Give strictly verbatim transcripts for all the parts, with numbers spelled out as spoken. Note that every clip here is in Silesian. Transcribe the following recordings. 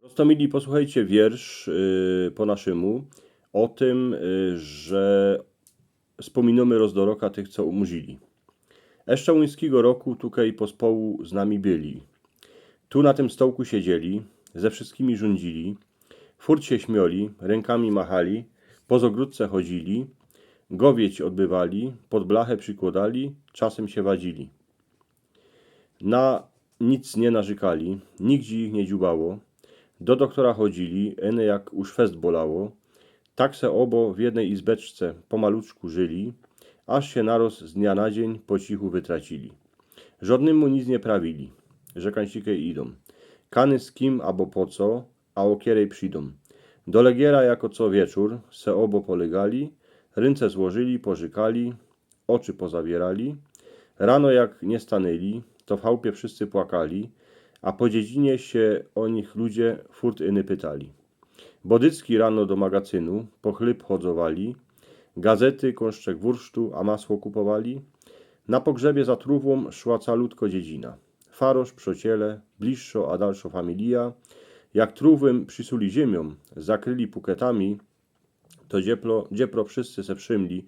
Roztōmili, posłuchejcie wiersz yy, po naszymu ô tym, yy, że spōminōmy roz do roka tych, co umrzili. Jeszcze łuńskigo roku tukej pospołu z nami byli. Tu na tym stołku siedzieli, ze wszystkimi rządzili, furt sie śmioli, rękami machali, po zogródce chodzili, gowieć odbywali, pod blachę przikłodali, czasem się wadzili. Na nic nie narzekali, nigdzie ich nie dziubało. Do doktora chodzili, eny jak już fest bolało. Tak se obo w jednej izbeczce pomaluczku żyli, aż się naroz z dnia na dzień po cichu wytracili. Żodnymu nic nie prawili, że kańcikej idą. Kany z kim abo po co, a ô kierej przidōm. Do legiera jako co wieczōr se obo polygali, rynce złożyli, porzykali, ôczy pozawierali. Rano jak nie stanyli, to w chałpie wszyscy płakali, a po dziedzinie sie ô nich ludzie furt iny pytali. Bodycki rano do magacynu po chlyb chodzowali, gazety, kōnszczek wursztu, a masło kupowali. Na pogrzebie za trōwōm szła calutko dziedzina. Farosz, przociele, bliższo a dalszo familija, jak trōwym przisuli ziymiyōm, zakryli puketami, to dzieplo, dziepro wszyscy se wszymli,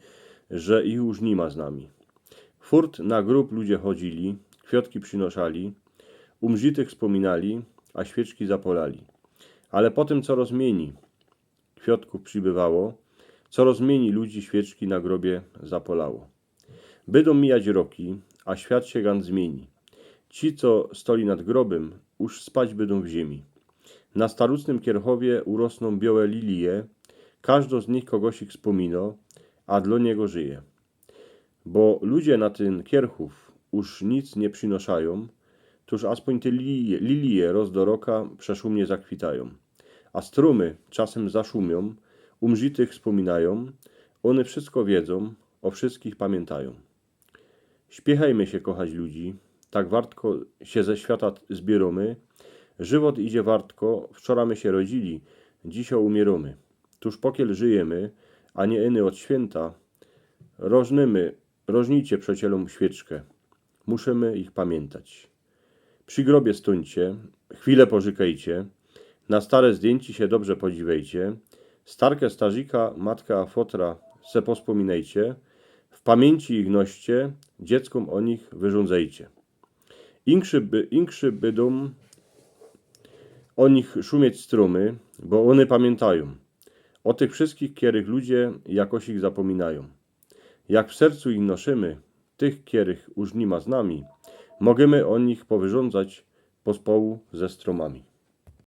że ich już ni ma z nami. Furt na grōb ludzie chodzili, kwiotki przinoszali, umrzitych spōminali, a świeczki zapolali. Ale potym coroz miyni kwiotków przibywało, coroz miyni ludzi świeczki na grobie zapolało. Bydōm mijać roki, a świat sie gant zmiyni. Ci, co stoli nad grobym, już spać bydōm w ziymi. Na starucnym kierchowie urosnōm biołe lilie, kŏżdo z nich kogosik spōmino, a dlŏ niego żyje. Bo ludzie na tyn kierchōw już nic niy przinoszajōm, tōż aspōń te lilie, lilie roz do roka przeszumnie zakwitajōm. A strōmy czasym zaszumiōm, umrzitych spōminajōm, ôny wszystko wiedzōm, ô wszystkich pamiyntōm. Śpiechejmy sie kochać ludzi, tak wartko sie ze świata zbiyrōmy. Żywot idzie wartko, wczora my sie rodzili, dzisiŏ umiyromy. Tōż pokiel żyjymy, a niy iny ôd świynta, rożnymy, rożnijcie przocielōm świeczkã. Musimy ich pamiyntać. Przi grobie stōńcie, chwilã porzykejcie, na stare zdjyńci sie dobrze podziwejcie, starkã, starzika, matkã a fotra se pospōminejcie, w pamiyńci ich noście, dzieckōm ô nich wyrządzejcie. Inkszy by, inkszy bydōm ô nich szumieć strōmy, bo ôny pamiyntōm ô tych wszystkich, kerych ludzie jakosik zapōminajōm. Jak w sercu ich noszymy, tych, kerych już ni ma z nami, możymy ô nich powyrządzać pospołu ze strōmami.